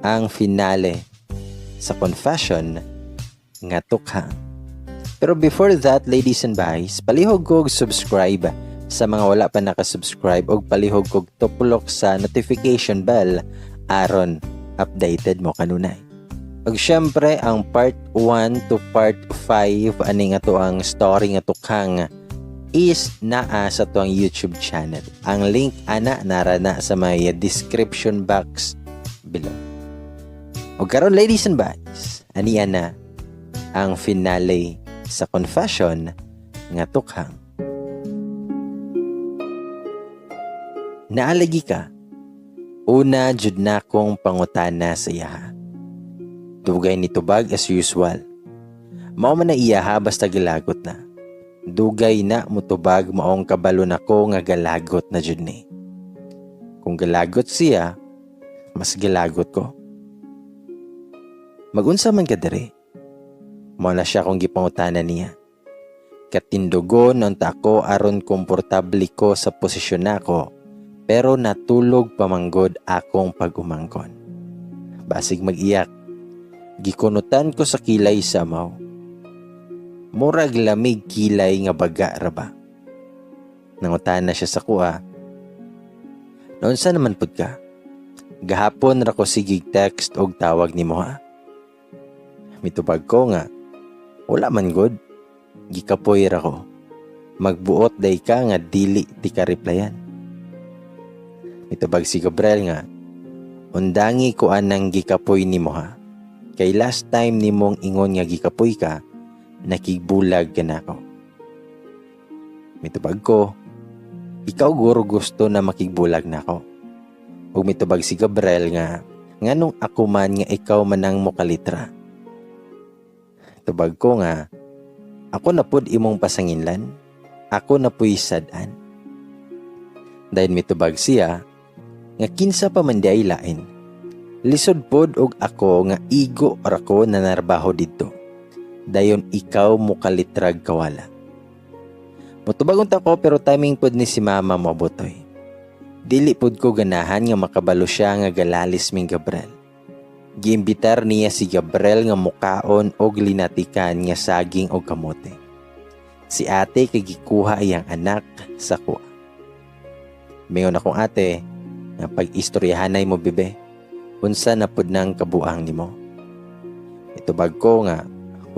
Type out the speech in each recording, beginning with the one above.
Ang finale sa confession nga tukhang. Pero before that, ladies and guys, palihog kog subscribe sa mga wala pa nakasubscribe og palihog kog tuplok sa notification bell aron updated mo kanunay. Ug syempre ang part 1 to part 5 ani nga to ang story nga tukhang is naa sa tuang YouTube channel. Ang link ana nara na sa may description box below. Ug karon, ladies and guys, ani ana ang finale sa confession nga tukhang. Naalagi ka. Una jud na kong pangutana sa iyaha. Dugay ni tubag as usual. Mao man na iyaha basta galagot na. Dugay na mutubag maong kabalo nako nga galagot na jud ni. Kung galagot siya, mas galagot ko. Magunsa man ka diri? Mao na siya kung gipangutana niya. Katindugon unta ako aron komportable ko sa posisyon nako, pero natulog pamanggod akong pag-umangkon. Basig mag-iyak. Gikunutan ko sa kilay sa amaw. Murag lamig kilay nga baga ra ba. Nangutana siya sa kuha. Naunsa naman pud ka? Gahapon ra ko sigig text og tawag nimo ha. Mitubag ko nga, wala man good. Gikapoy ra ko. Magbuot day ka nga dili ti ka replyan. Mitubag si Gabriel nga, undangi ko anang gikapoy nimo ha. Kay last time nimong ingon nga gikapoy ka, nakigbulag ka nako. Mitubag ko, ikaw guro gusto na makigbulag nako. Ug mitubag si Gabriel nga, nganong ako man nga ikaw manang mokalitra. Tubag ko nga, ako na pud imong pasanginlan, ako na pu'y sad-an. Dahil mitubag siya, nga kinsa pa man di ay lain. Lisod pod og ako nga igo ra ko na narbaho didto. Dayon ikaw mokalitrag kawala. Mutubag unta ko pero timing pod ni si mama moabotoy. Dili pod ko ganahan nga makabalo siya nga galalis ming Gabriel. Giimbitar niya si Gabriel nga mukaon og linatikan nga saging og kamote. Si ate kay gikuha iyang anak sa kuha. Mingon akong ate nga pag-istoryahanay mo bebe, unsa na pud nang kabuang nimo. Mitubag ko nga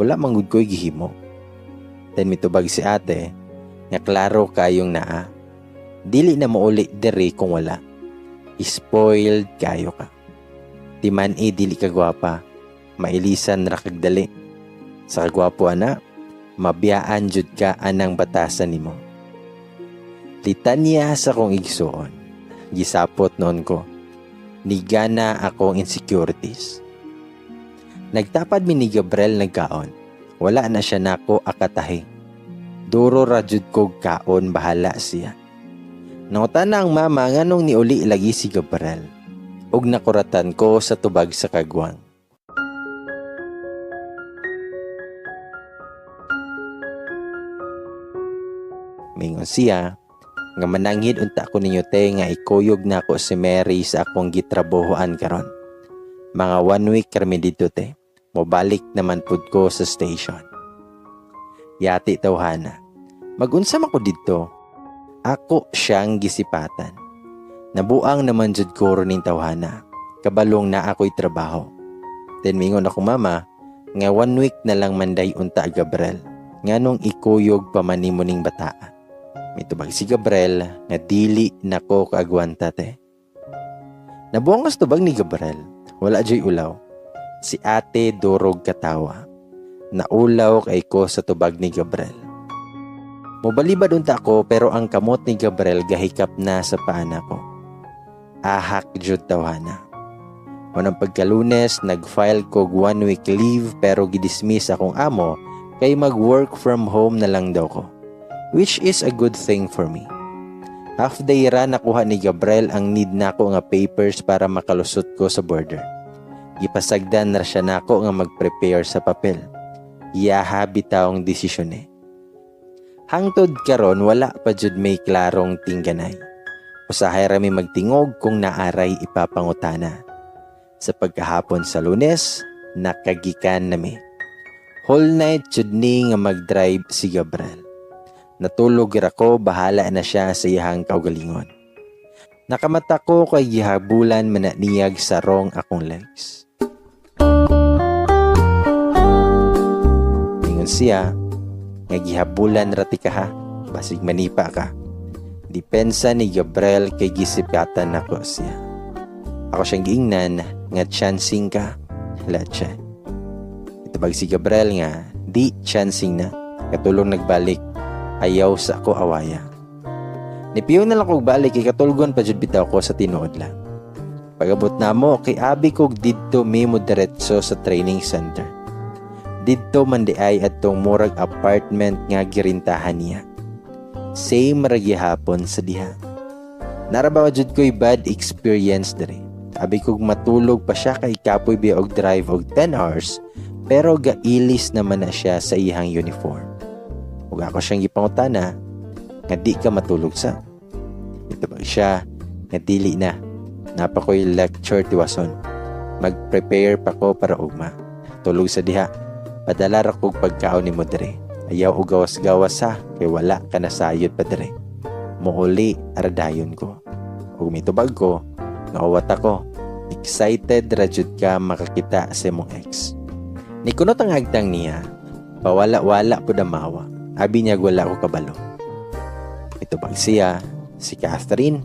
wala man gud ko'y gihimo. Then mitubag si ate nga klaro kayong naa. Dili na mouli diri kung wala. Spoiled kayo ka. Timan e dili ka gwapa, mailisan ra kag dali. Sa kagwapo ana, mabiyaan jud ka anang batasan nimo. Litanya sa kong igsuon, gisapot noon ko. Nigana akong insecurities. Nagtapad mi ni Gabriel nagkaon. Wala na siya nako akatahi. Duro ra jud kog kaon, bahala siya. Nangutana ang mama nganong niuli lagi si Gabriel. Ug nakuratan ko sa tubag sa kagwang. Mingon siya, nga mananghid unta ko ninyo te nga ikuyog na ako si Mary sa akong gitrabohoan karon. Mga 1 week kami dito te. Mobalik naman pud ko sa station. Yati tawhana. Magunsa man ko dito. Ako siyang gisipatan. Nabuang naman jud ko ron ning tawhana. Kabalong na ako'y trabaho. Then mingon ako mama, nga 1 week na lang manday unta Gabriel. Nganong ikuyog pa man nimo ning bataa. Mitubag si Gabriel nga dili nako kaagwanta te. Nabuang kas tubag ni Gabriel. Wala joy ulaw. Si ate durog katawa. Naulaw kay ko sa tubag ni Gabriel. Mobalibad unta ko pero ang kamot ni Gabriel gahikap na sa paa ko. Ahak jud tawhana. Unang pagkalunes, nag-file kog 1 week leave pero gidismiss akong amo kay mag-work from home na lang daw ko. Which is a good thing for me. Half day ra nakuha ni Gabriel ang need nako nga papers para makalusot ko sa border. Gipasagdan ra siya nako nga mag-prepare sa papel. Iyaha bitawng desisyon eh. Hangtod karon wala pa jud may klarong tingganay. Usahay ra mi magtingog kung naaray ipapangutana. Sa pagkahapon sa Lunes, nakagikan nami. Whole night jud ni nga mag-drive si Gabriel. Natulog ra ko, bahala na siya sa iyang kaugalingon. Nakamata ko kay gihabulan man na niyag sarong akong legs. Ingon siya, nga gihabulan ra ti ka ha, basig manipa ka. Depensa ni Gabriel kay gisipkatan nako siya. Ako siyang giingnan nga chancing ka, leche. Itubag si Gabriel nga di chancing na, katulong nagbalik, ayaw sa ako awaya. Nipiyo na lang kog balik kay katulgon pa jud bitaw ko sa tinuod lang. Pag-abot na mo kay abi kog didto mi mo diretso sa training center. Didto man di ay atong murag apartment nga girintahan niya. Same ra gihapon sa diha. Narabaw jud ko'y bad experience diri. Abi kog matulog pa siya kay kapoy biya og drive og 10 hours, pero gailis naman na siya sa iyang uniform. Ug ako siyang gipangutana nga di ka matulog sa. Ito ba siya nga dili na. Napa ko'y lecture tiwason. Mag-prepare pa ko para ugma. Tulog sa diha. Padala ra kog pagkaon nimo diri. Ayaw og gawas-gawas ha, kay wala ka nasayod pa diri. Muuli aradayon ko. Ug mitubag ko, nauwat ako. Excited ra jud ka makakita sa imong ex. Nikunot ang agtang niya, pawala-wala pud ang mawa. Abi niya wala ko kabalo. Mitubag siya, si Catherine.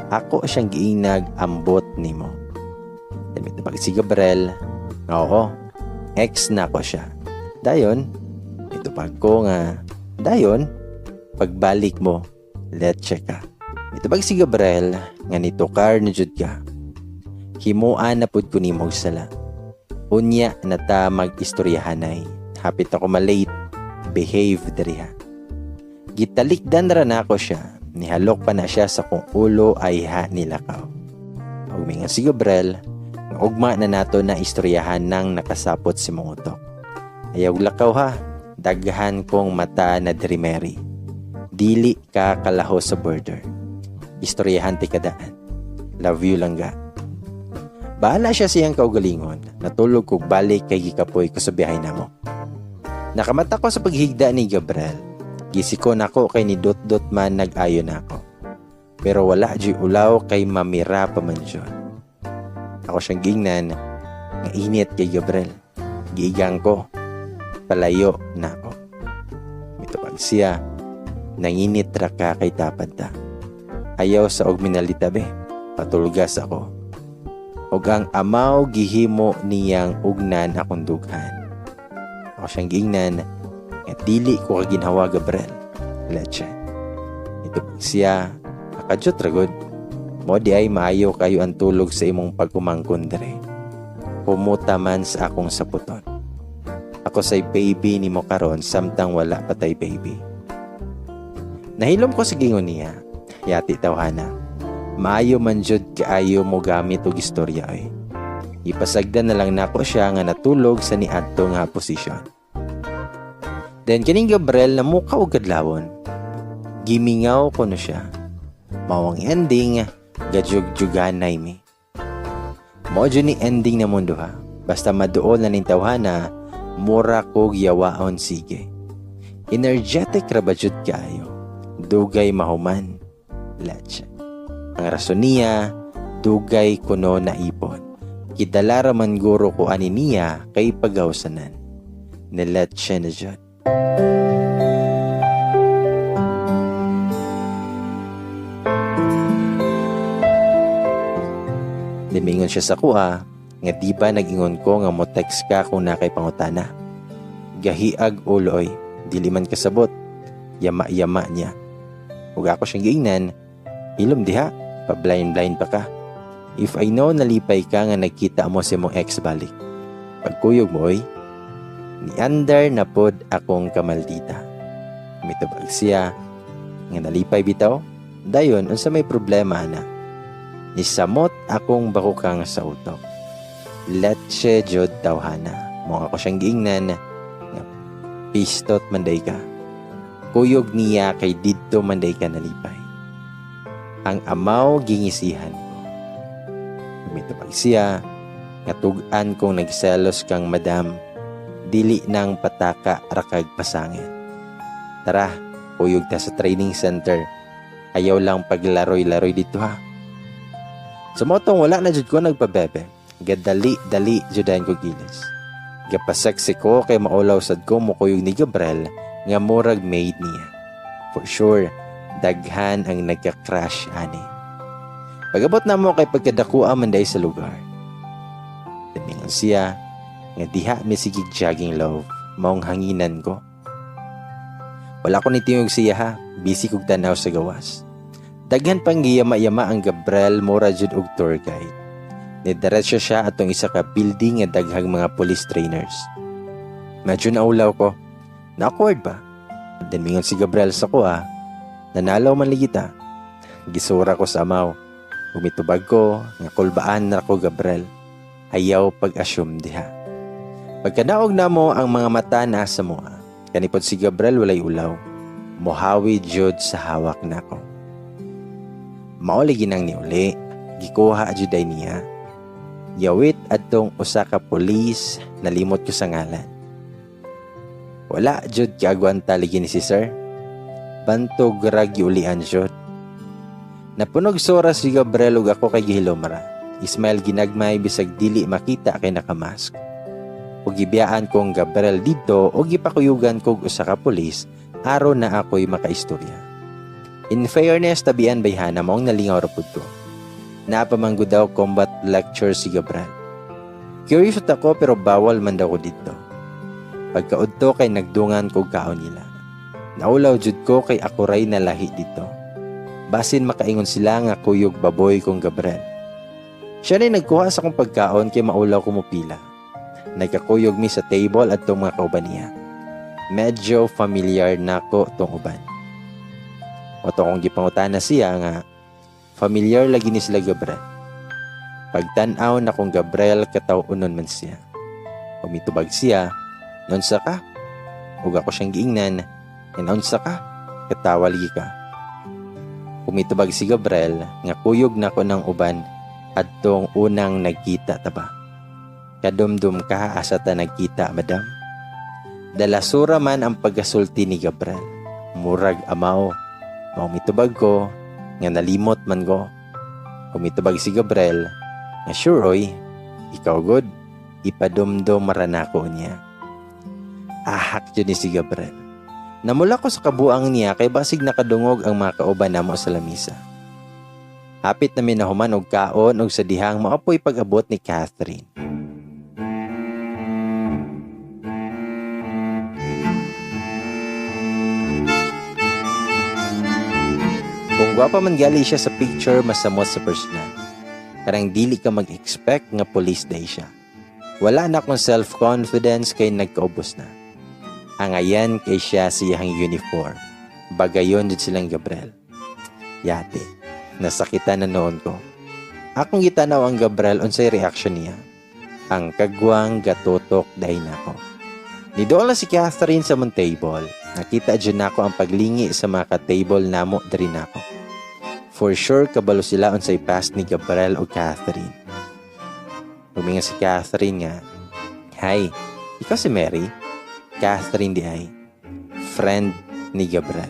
Ako siyang giinag ambot nimo. Mitubag si Gabriel, oo, ex na ko siya. Dayon, mitubag ko nga, dayon, pagbalik mo, leche ka. Mitubag si Gabriel, nga nitukar ni jud ka. Himuan na pud ko nimo og sala. Unya na ta mag-istoryahanay. Hapit ako malate, behave diri ha. Gitalikdan ra nako siya. Nihalok pa na siya sa kong ulo ay ha nilakaw. Ug mingon si Gabriel, nga ugma na nato na istoryahan nang nakasapot si mong utok. Ayaw lakaw ha, daghan kong mata na diri Mary. Dili ka kalaho sa border. Istoryahan ti kadaan. Love you lang ga. Bahala siya siyang kaugalingon. Natulog kog balik kay gikapoy ko sa biyahe namo. Nakamata ko sa paghigda ni Gabriel. Gisiko nako kay ni Dot-Dot man nag-ayo nako. Pero wala jud ulaw kay mamira pa man jud. Ako siyang gingnan nga init kay Gabriel. Giigang ko. Palayo nako. Mitubag siya. Nanginit ra ka kay tapad ta. Ayaw sa og minalita be. Patulgas ako. Og ang amaw gihimo niyang ugnan akong dughan. Ako siyang giingnan nga dili ko kaginhawa Gabriel. Leche. Ito siya akadyot ra gud. Mo di ay maayo kayo ang tulog sa imong pag-umangkon dire. Pumuta man sa akong saputon. Ako say baby nimo karon samtang wala pa tay baby. Nahilom ko sa gingon niya. Yati tawhana. Maayo man jud kaayo mo gamit og istorya oy. Ipasagdan na lang nako siya nga natulog sa niadto nga posisyon. Then kining Gabriel na muka og kadlawon. Gimingaw ko no siya. Mao ang ending, gajugjughanay mi. Mao jud ni ending na mundo ha. Basta maduol na ning tawhana, mura kog yawaon sige. Energetic ra ba jud kaayo? Dugay mahuman. Leche. Ang rason niya, dugay kuno naipon. Kidala ra man guro ko ani niya kay pagawsanan. Niletche na jud. Dimingon siya sa kuha, nga di ba nag-ingon ko nga mo text ka kung nakay pangutana. Gahiag uloy, dili man kasabot. Yama-yama niya. Ug ako siyang giingnan, ilom diha, pa-blind-blind pa ka. If I know nalipay ka nga nagkita mo sa imong ex balik. Pagkuyog mo, oy, niandar na pod akong kamaldita. Mitubag siya, nga nalipay bitaw, dayon unsa may problema na. Nisamot akong bakukang sa utok. Leche jud tawhana. Mo ako siyang giingnan, nga pistot manday ka. Kuyog niya kay didto manday ka nalipay. Ang amaw gingisihan ko. Mitubag siya, nga tug-an kong nagselos kang madam, dili nang pataka rakag pasangin. Tara, kuyog ta sa training center. Ayaw lang paglaroy-laroy dito ha. Sa motong wala na jud ko nagpabebe. Gadali-dali judayan ko gilis. Gapaseksi ko kay maulaw sad ko mukuyog ni Gabriel nga murag maid niya. For sure, daghan ang nagka-crush ani. Pag-abot na mo kay pagkadakua man day sa lugar. Timingon siya nga diha mi sigig jogging love, maong hanginan ko. Wala ko nitingog siya ha, busy kog tanaw sa gawas. Daghan pang giyama-yama ang Gabriel mura jud og tour guide. Nidiretso siya atong isa ka building nga daghang mga police trainers. Medyo naulaw ko. Na-awkward ba? Then mingon si Gabriel sa kuha, nanalaw man lagi ta. Gisura ko sa amaw. Umitubag ko, nga kulbaan na ko Gabriel. Ayaw pag-assume diha. Pagkadaog na mo ang mga mata na sa moa. Kanipod si Gabriel walay ulaw. Mohawi jud sa hawak nako. Mauli ginang niuli, gikuha jud ay niya. Yawit adtong usa ka pulis, nalimot ko sa ngalan. Wala jud kaagwanta ligi ni si sir. Bantog ra giulian jud. Napunog sora si Gabriel ug ako kay gihilom ra. Ismail ginagmay bisag dili makita kay nakamask. Ug gibiyaan kong Gabriel didto ug gipakuyugan kog usa ka pulis aron na ako'y makaistorya. In fairness, tabian bayhana maong nalingaw ra pud ko. Napamanggo daw combat lecture si Gabriel. Curious ako pero bawal man daw ko didto. Pagkaudto kay nagdungan kog kaon nila. Naulaw jud ko kay ako ray nalahi dito. Basin makaingon sila nga kuyog baboy kong Gabriel. Siya na'y nagkuha sa akong pagkaon kay maulaw ko mopila. Nagkakuyog mi sa table at tong mga kauban niya. Medyo familiar nako tong uban. O to kong gipangutana siya nga familiar lagi ni sila Gabriel. Pagtan-aw na kong Gabriel kataw-unon man siya. Umitubag siya, nunsa ka? Ug ako siyang giingnan, naunsa ka? Katawa lagi ka. Umitubag si Gabriel nga kuyog nako ng uban adtong unang nagkita ta ba. Kadumdum ka asa ta nagkita, madam? Dalasura man ang pagkasulti ni Gabriel. Murag amaw. Maumitubag ko nga nalimot man ko. Umitubag si Gabriel nga sure oy, ikaw good, ipadumdum maranako niya. Ahak jud ni si Gabriel. Namula ko sa kabuang niya kay basig nakadungog ang mga kauban namo sa lamisa. Hapit na minahuman og kaon og sa dihang maapoy pag-abot ni Catherine. Kung gwapa man gali siya sa picture, masamot sa personal. Karang dili ka mag-expect nga police day siya. Wala na akong self-confidence kay nagkaubos na. Angayan kay siya siyang uniform. Bagayon jud silang Gabriel. Yate, nasakitan na noon ko. Akong gitanaw ang Gabriel unsay reaction niya. Ang kagwang gatutok dahil nako. Nidool na si Catherine sa mong table. Nakita dyan nako ang paglingi sa mga ka-table namo diri nako. For sure, kabalo sila unsay past ni Gabriel o Catherine. Huminga si Catherine nga, "Hi, ikaw si Mary?" Catherine di ay, friend ni Gabriel.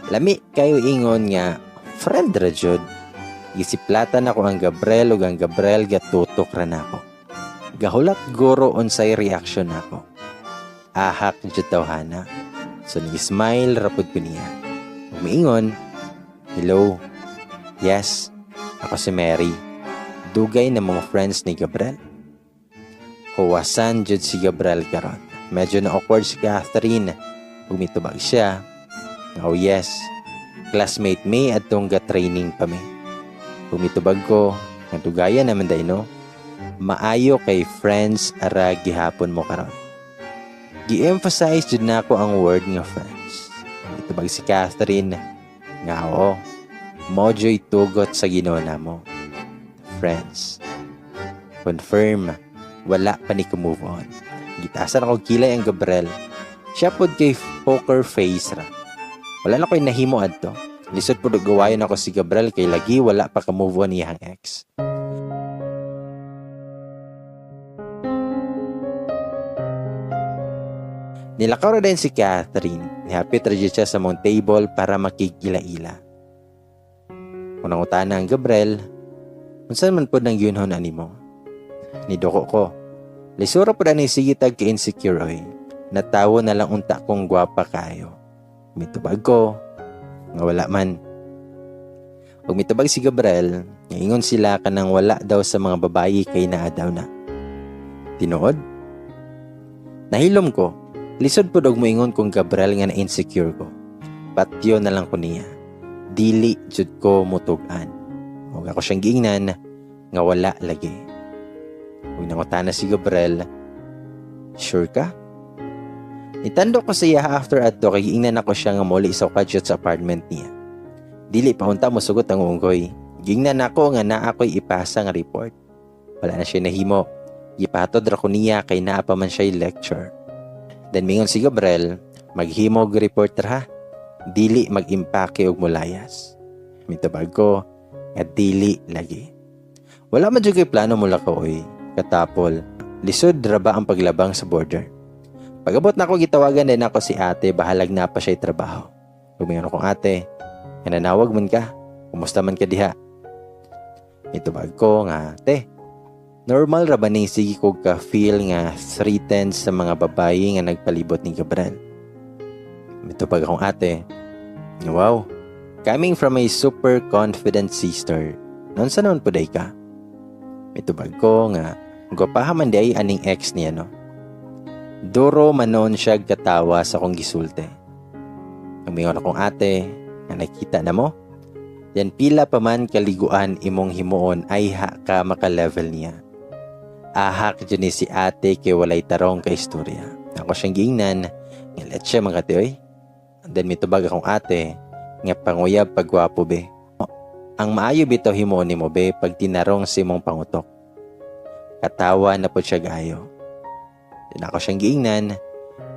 Lami kayo ingon nga, friend ra jud. Gisiplatan ako ang Gabriel ug ang Gabriel gatutok ra nako. Gahulat guro unsay reaction nako. Ahak jud tawhana. So ni-smile ra pud ko niya. Umiingon, "Hello. Yes, ako si Mary. Dugay na mga friends ni Gabriel." Huwasan jud si Gabriel karon. Medyo na awkward si Catherine. Umitubag siya. "Oh yes, classmate me at tong ga-training pa me." Umitubag ko, "Nadugayan naman day no. Maayo kay friends ara gihapon mo karon." Gi-emphasize jud nako ang word nga friends. Umitubag si Catherine nga oo, mojo'y tugot sa Ginoo namo. Friends. Confirm, wala pa ni ko move on. Gitaasan ako kilay ang Gabriel. Siya pod kay poker face ra. Wala na ko'y nahimo adto. Lisod pod gawayon ako si Gabriel kay lagi wala pa ka move on iyang ex. Nilakaw ra din si Catherine. Nihapit ra siya sa mong table para makigila-ila. Kung nangutana ang Gabriel, "Unsa man pod nang yunhon ani mo?" Nidoko ko. Lisura pod ani sige tag ka-insecure oy. Natawo na lang unta kong gwapa kayo. Mitubag ko nga wala man. Ug mitubag si Gabriel, ingon sila kanang wala daw sa mga babayi kay naa daw na. Tinuod? Nahilom ko. Lisod pud og moingon kong Gabriel nga na-insecure ko. Patyo na lang ko niya. Dili jud ko mutug-an. Ug ako siyang giingnan nga wala lagi. Ug nangutana si Gabriel, "Sure ka?" Nitando ko sa iya after adto kay giingnan ako siya nga muli sa kadyot sa apartment niya. Dili pa unta mosugot ang unggoy. Giingnan ako nga naa ko'y ipasa nga report. Wala na siya nahimo. Gipatod ra ko niya kay naa pa man siya lecture. Then mingon si Gabriel, "Maghimog report ra ha. Dili mag-impake og mulayas." Mitubag ko nga dili lagi. Wala man jud kay plano mula ko oy. Katapol, lisod ra ba ang paglabang sa border? Pag-abot na ako, gitawagan din ako si ate, bahalag na pa siya trabaho. Umingon akong ate, nga nanawag man ka, kumusta man ka diha? Mitubag ko nga, "Te, normal ra ba ning sige ko ka feel nga threatened sa mga babayi nga nagpalibot ni Gabriel?" Mitubag akong ate, "Wow, coming from a super confident sister, noon sa noon po day ka?" Mitubag ko nga, "Gwapaha man day aning ex niya, no?" Duro manon siya katawa sa akong gisulti. Umingon akong ate, nga nakita na mo? Yan pila pa man kaliguan imong himuon ay ha ka maka-level niya. Ahak dyan ni si ate kay walay tarong ka istorya. Ako siyang giingnan, nga let siya mga oy. Then mitubag akong ate, nga panguyab pagwapo be. Ang maayo bitaw himuon nimo be pag tinarong sa imong pangutok. Katawa na po siya gayo. Then ako siyang giingnan,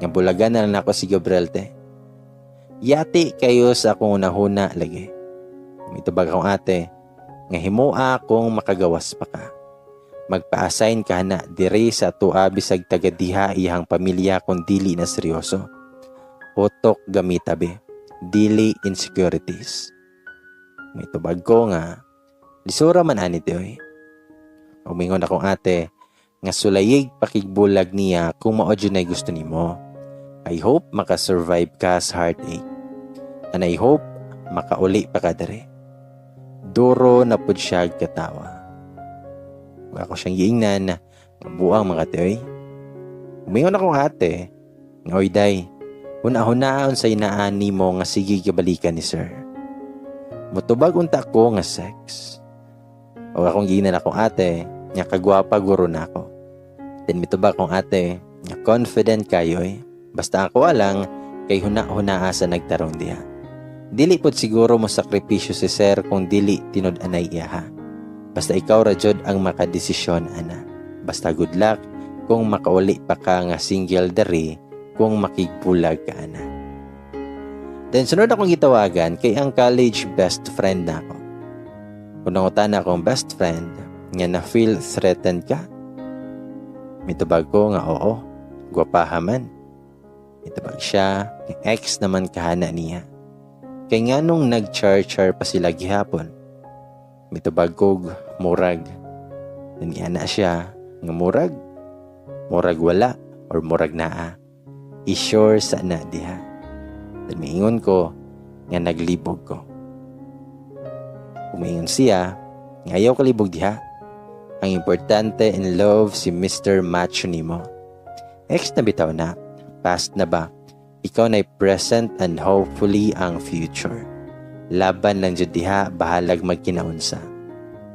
nga bulagan na lang ako si Gabriel te. Yati kayo sa akong unahuna lagi. Mitubag akong ate, nga himoa kung makagawas pa ka. Magpa-assign ka na dire sa atoa bisag taga diha iyang pamilya kung dili na seryoso. Utok gamita be, dili insecurities. Mitubag ko nga, lisura man ani te oy. Umingon akong ate, nga sulayig pakigbulag niya kung mao jud nay gusto nimo. I hope makasurvive ka sa heartache. And I hope makauli pa ka dere. Duro na pud siya katawa. Ug ako siyang giingnan, buang mga te oy. Umingon akong ate, nga oy day, huna-hunaon sa inaan nimo nga sige gabalikan ni sir. Mutubag unta ko nga sex. O akong giingnan akong ate, nga kagwapa guro na ako. Then mitubag akong ate, nga confident kayo eh. Basta ako alang, kay huna-hunaa sa nagtarong diha. Dili pod siguro mo sakripisyo si sir kung dili tinud-anay iya ha. Basta ikaw ra jud ang makadesisyon ana. Basta good luck kung makauli pa ka nga single diri kung makigbulag ka ana. Then sunod akong gitawagan kay ang college best friend na ako. Kung nangutana akong best friend nga na feel threatened ka, mitubag ko nga oo, gwapaha man. Mitubag siya, nga ex naman kahana niya. Kay nga nung nag-char-char pa sila gihapon. Mitubag kog murag. Niana siya nga murag. Murag wala or murag naa. I-sure sa na diha. Then miingon ko nga naglibog ko. Umingon siya nga ayaw kalibog diha. Ang importante, in love si Mr. Macho nimo. Ex na bitaw na. Past na ba? Ikaw na present and hopefully ang future. Laban lang jud diha, bahalag magkinaunsa.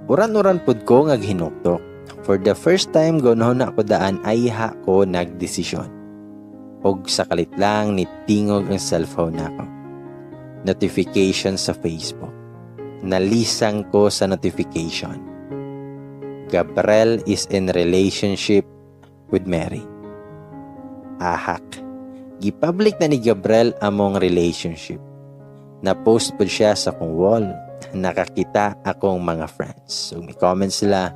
Uran-uran pud ko nga hinuktok. For the first time ganoon na ako daan ay ha ko nagdesisyon. Og sa kalit lang ni tingog ang cellphone nako. Notification sa Facebook. Nalisang ko sa notification. Gabriel is in relationship with Mary. Ahak. Gipublic na ni Gabriel among relationship. Na-post po siya sa akong wall. Nakakita akong mga friends. So may comment sila,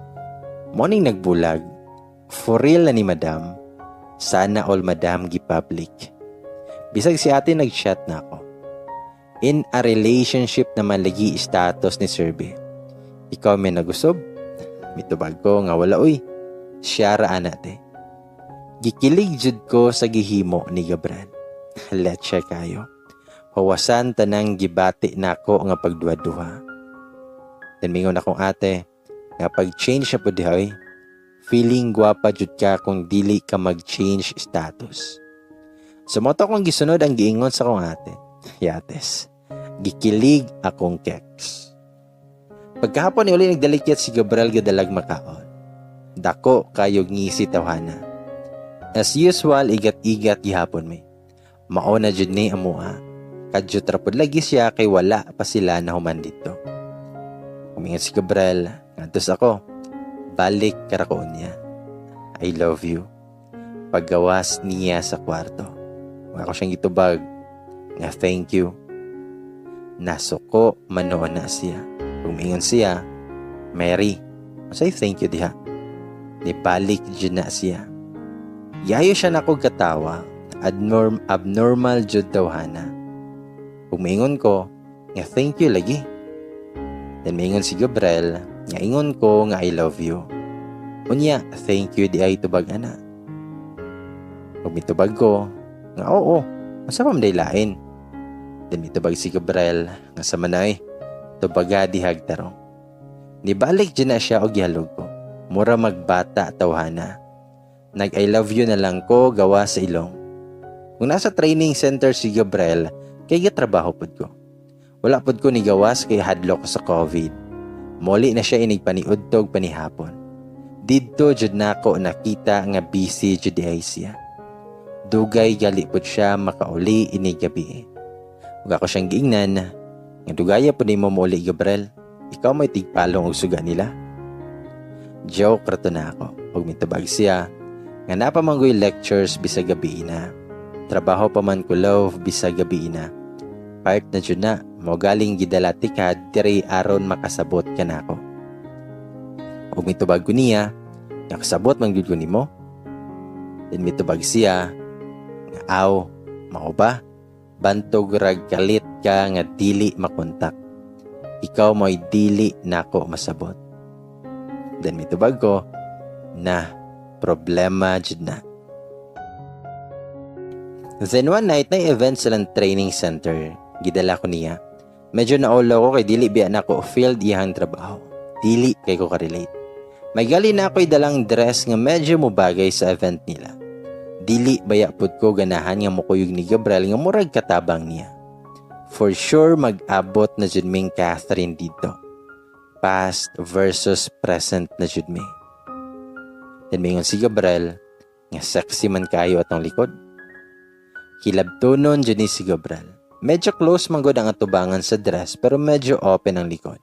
"Morning nagbulag. For real na ni madam. Sana all madam gipublic." Bisag si ate nag-chat na ako. In a relationship naman lagi status ni Sir B. Ikaw may nagusob? Mitubag ko nga wala uy. Siya ra ana te. Gikilig jud ko sa gihimo ni Gabriel. Let's kayo. Huwasan tanang gibati nako nga pagduha-duha. Then mingon akong ate, nga pag-change na pud diha. Feeling gwapa jud ka kung dili ka mag-change status. So mao to akong gisunod ang giingon sa akong ate. Yates. Gikilig akong keks. Pagkahapon ni uli nagdalikyat si Gabriel gadalag makaon. Dako kayog ngisi tawhana. As usual, igat-igat gihapon mi. Mao na jud ni amua. Kadyot ra pud lagi siya kay wala pa sila nahuman dito. Kumingat si Gabriel, ngadtos ako. Balik karakoon niya. I love you. Paggawas niya sa kwarto. Ako siyang gitubag nga thank you. Nasuko manoon na siya. Umingon siya, Mary, say thank you diha. Nibalik jud na siya. Yayo siya nako katawa. Abnormal jud tawhana. Umingon ko, nga thank you lagi. Then mingon si Gabriel, nga ingon ko nga I love you. Unya, thank you di ay tubag ana. Ug mitubag ko, nga oo, unsa pa man day lain. Then mitubag si Gabriel, nga sa manay, tubaga dihag tarong. Nibalik dyan na siya og gihalog ko. Mura magbata tawhana. Nag I love you na lang ko gawa sa ilong. Kung nasa training center si Gabriel, kay trabaho pud ko. Wala pud ko ni gawas kay hadlok ko sa COVID. Moli na siya inig paniudtog panihapon. Didto jud nako nakita nga busy jud ay siya. Dugay gali pud siya makauli inig gabi. Ug ako siyang giingnan nga dugaya pud nimo mouli, Gabriel. Ikaw may tigpalong og suga nila. Joke ra to na ako. Ug mitubag siya nga napamanggoy lectures bisag gabi na. Trabaho pa man ko, love, bisag gabi na. Part na jud na mo galing gidala tikad diri aron makasabot ka nako. Ug mitubag ko niya nga kasabot man gyud ko nimo. Then mitubag siya nga aw, mao ba? Bantog rag kalit ka nga dili makontak. Ikaw mo'y dili nako masabot. Then mitubag ko na problema jud na. Then one night na event sa lang training center, gidala ko niya. Medyo naulo ko kay dili biya nako field iyang trabaho. Dili kay ko ka-relate. May gali na ako'y dalang dress nga medyo mobagay sa event nila. Dili baya pud ko ganahan nga mukuyog ni Gabriel nga murag katabang niya. For sure mag-abot na jud ming Catherine dito. Past versus present na jud mi. Then mingon si Gabriel nga sexy man kayo atong likod. Hilabtonon jud ni si Gabriel. Medyo close man gud ang atubangan sa dress pero medyo open ang likod.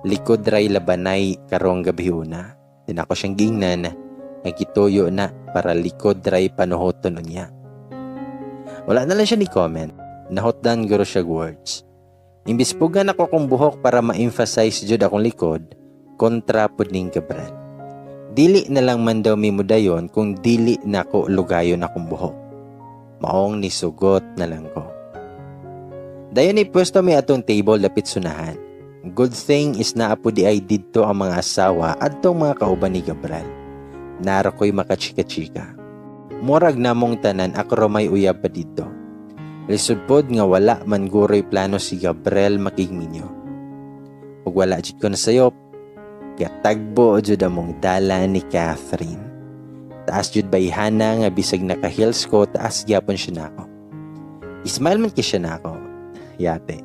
Likod ray labanay karong gabi una. Din ako siyang gingnan nga gituyo na para likod ray panuhoton unya. Wala na lang siya ni comment. Nahotdan guro siya words. Imbis pugan ako akong buhok para ma-emphasize jud akong likod, kontra pud ning Gabriel. Dili na lang man daw mi mudayon kung dili nako lugayon akong buhok. Maong nisugot na lang ko. Dayon ni pwesto mi atong table dapit sunahan. Good thing is naa po di ay didto ang mga asawa adtong mga kauban ni Gabriel. Naro ko'y makachika-chika. Murag namong tanan ako may uyab pa didto. Lisod pod nga wala man guroy plano si Gabriel makigminyo. Ug wala jud ko nasayop. Gatagbo jud among dala ni Catherine. Taas jud bayhana nga bisag naka-heels ko, taas gyapon siya nako. Ismail man kay siya nako. Yate.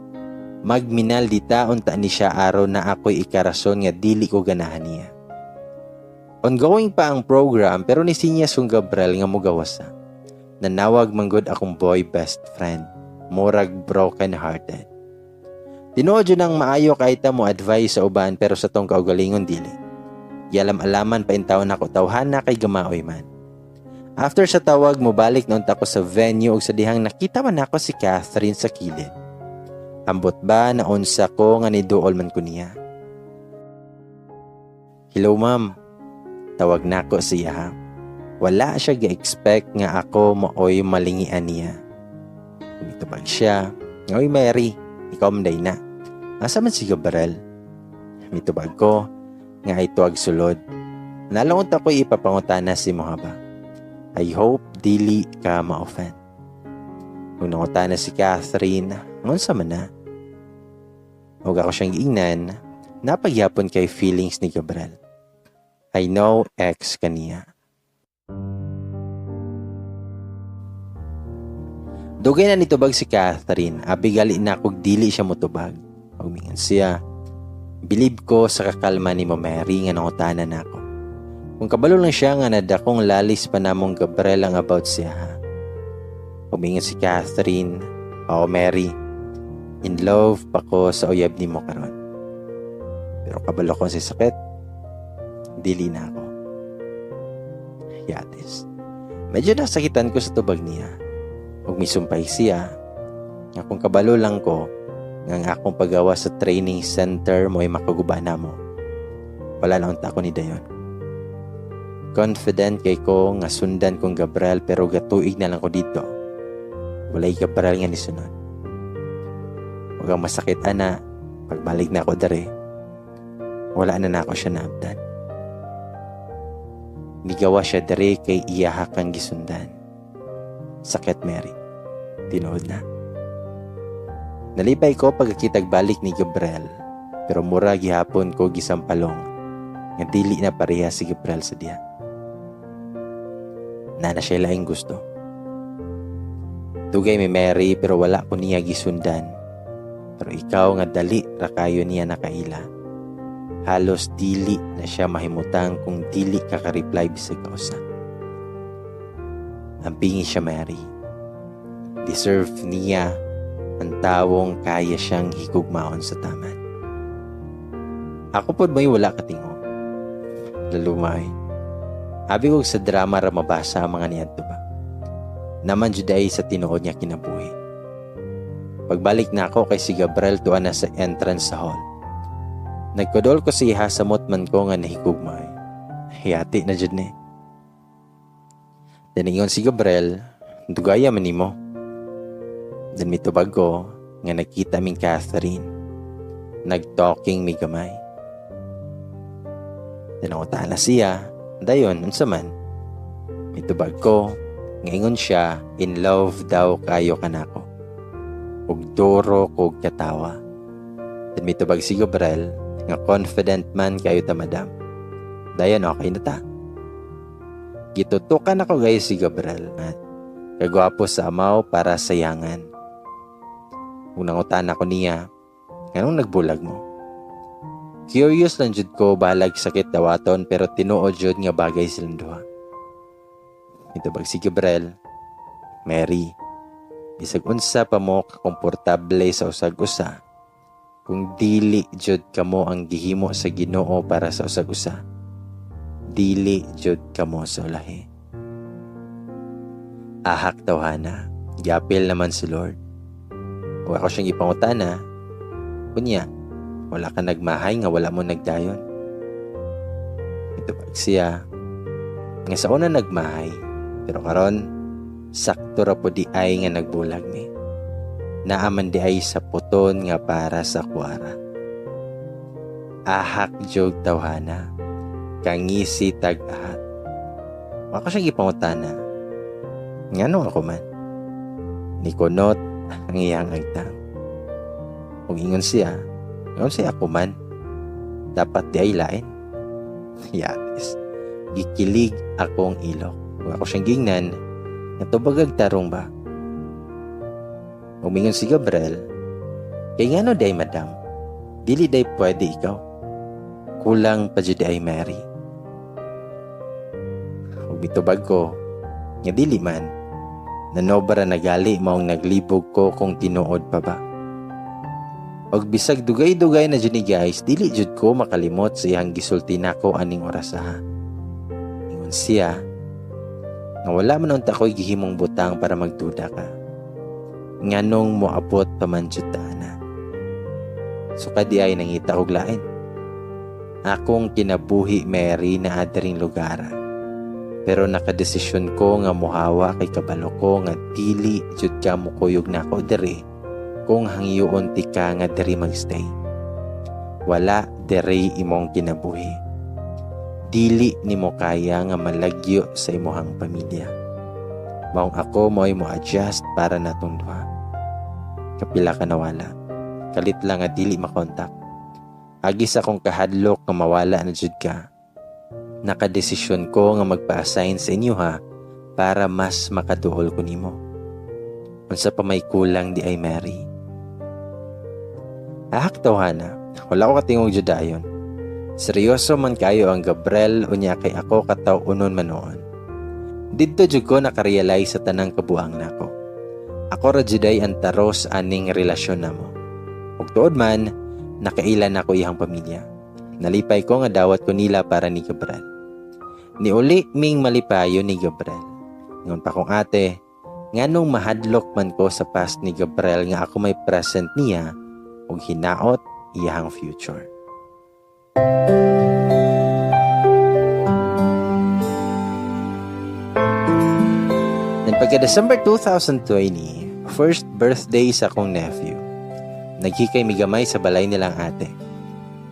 Magminal di taon ta ni siya aron na ako'y ikarason nga dili ko ganahan niya. Ongoing pa ang program pero ni sinya sung Gabriel nga mugawas na. Nanawag manggod akong boy best friend. Murag broken hearted. Tinuod yun ang maayo kahit mo advice sa uban pero sa tong kaugalingon dili. Yalam-alaman pa intawon ako tawhana kay gamaoy man. After sa tawag mo balik noon ako sa venue ug sa dihang nakita man ako si Catherine sa kilid. Ambot ba na unsa ko nga niduol man ko niya. Hello, ma'am. Tawag nako siya. Wala siya ga-expect nga ako maoy malingian niya. Mitubag siya, "Oy Mary, ikaw man day na. Asa man si Gabriel?" Mitubag ko nga ito ag sulod. Nalungot ako ipapangutana si Mohaba. I hope dili ka ma-offend. Kung nangutana si Catherine, ngunsa man na? Huwag ako siyang giingnan, napagyapon kay feelings ni Gabriel. I know ex kaniya. Dugay na nitubag si Catherine, abi gali na kog dili siya motubag. Humingan siya. Believe ko sa kakalma ni mo Mary nga nangutana na ako. Kung kabalo lang siya nga nadakong lalis pa namong Gabriel ang about siya ha. Humingan si Catherine, "Oo Mary, in love pa ko sa uyab nimo karon. Pero kabalo ko sa sakit, dili na ako." Yatis. Medyo nasakitan ko sa tubag niya. Ug misumpay siya nga kung kabalo lang ko nga ang akong paggawa sa training center mo'y makaguba na mo, wala na unta ko ni dayon. Confident kay ko nga sundan kong Gabriel pero gatuig na lang ko dito. Walay Gabriel nga nisunod. Huwag ang masakit ana, pagbalik na ako dere, wala na nako siya naabdan. Nigawa siya dere kay iyaha kang gisundan. Sakit Mary. Tinuod na. Nalipay ko pagkakitag balik ni Gabriel, pero mura gihapon ko gisampalong nga dili na pareha si Gabriel sa diha. Nana siya laing gusto. Dugay mi Mary pero wala ko niya gisundan. Pero ikaw nga dali ra kayo niya nakaila. Halos dili na siya mahimutang kung dili ka ka-reply bisag kausa. Ampingi siya Mary. Deserve niya ang tawong kaya siyang higugmaon sa taman. Ako pod may wala katingo. Lalumay. Abi ko sa drama ra mabasa ang mga niadto ba. Naman jud ay sa tinuod niya kinabuhi. Pagbalik na ako kay si Gabriel tuwa na sa entrance sa hall. Nagkudol ko siya samot man ko nga nahigugmay. Hiyati na jud ni. Daningon si Gabriel, "Dugaya man nimo." Then mitubag ko nga nakita ming Catherine. Nagtalking mi gamay. Then na siya, dayon unsa man? Mitubag ko, ngaingon siya, in love daw kayo kanako. Ug duro kog katawa. Then mitubag si Gabriel, nga confident man kayo ta madam. Dayon okay na ta. Gitutukan ako guys si Gabriel. Kagwapo sa amaw para sayangan. Kung nangutan ako niya, nganong nagbulag mo? Curious lang jud ko balag sakit dawaton pero tinuod jud nga bagay silang duha. Mitubag si Gabriel, "Mary, bisag unsa pa mo kakomportable sa usag-usa, kung dili jud kamo ang gihimo sa Ginoo para sa usag-usa, dili jud kamo sa ulahi." Ahak tawhana, giapil naman si Lord. Kung ako siyang ipangutana, kunya, wala ka nagmahay nga wala mo nagdayon. Ito pag siya, nga sa una nagmahay, pero karon sakto ra po di ay nga nagbulag mi. Naaman di ay sa puton nga para sa kuwara. Ahak jog tawhana, kangisi tag-ahat. Ako siyang ipangutana, ngano ako man? Nikunot ang iyang agtang. Kung ingon siya, ingon siya ako man, dapat di ay lain. Yatis, gikilig akong ilok. Kung ako siyang gingnan, natubagag tarong ba? Umingon si Gabriel, kay ngano day madam, dili day pwede ikaw. Kulang pa jud ay Mary. Ug mitubag ko, nga dili man, nanobra nagali maong naglibog ko kung tinuod pa ba. Og bisag dugay-dugay na jud ni guys, dili jud ko makalimot sa iyang gisulti nako aning oras ha. Ingon siya, nga wala man unta ko'y gihimong butang para magduda ka. Nganong moabot pa man jud ta ana. So kadi ay nangita og lain. Akong kinabuhi Mary na adiring lugar. Pero nakadesisyon ko nga muhawa kay kabalo ko nga dili jud ka mukuyog nako diri kung hangyoon ti ka nga diri magstay. Wala diri imong kinabuhi. Dili nimo kaya nga malagyo sa imuhang pamilya. Maong ako mo'y mo adjust para natong duha. Kapila ka nawala. Kalit lang nga dili makontak. Agi sa akong kahadlok nga mawala na jud ka. Nakadesisyon ko nga magpa-assign sa inyo ha para mas makaduol ko nimo. Unsa pa may kulang di ay, Mary? Ahak tawhana, wala ko katingog jud dayon. Seryoso man kayo ang Gabriel unya kay ako kataw unon man noon. Didto jud ko nakarealize sa tanang kabuang nako. Ako ra jud ay ang taros aning relasyon namo. Ug tuod man, nakaila nako iyang pamilya. Nalipay ko nga dawat ko nila para ni Gabriel. Niuli ming malipayo ni Gabriel. Ngon pa kong ate, nganong mahadlok man ko sa past ni Gabriel nga ako may present niya ug hinaot iyang future. Then pagka December 2020, first birthday sa akong nephew. Naghikay migamay sa balay nilang ate.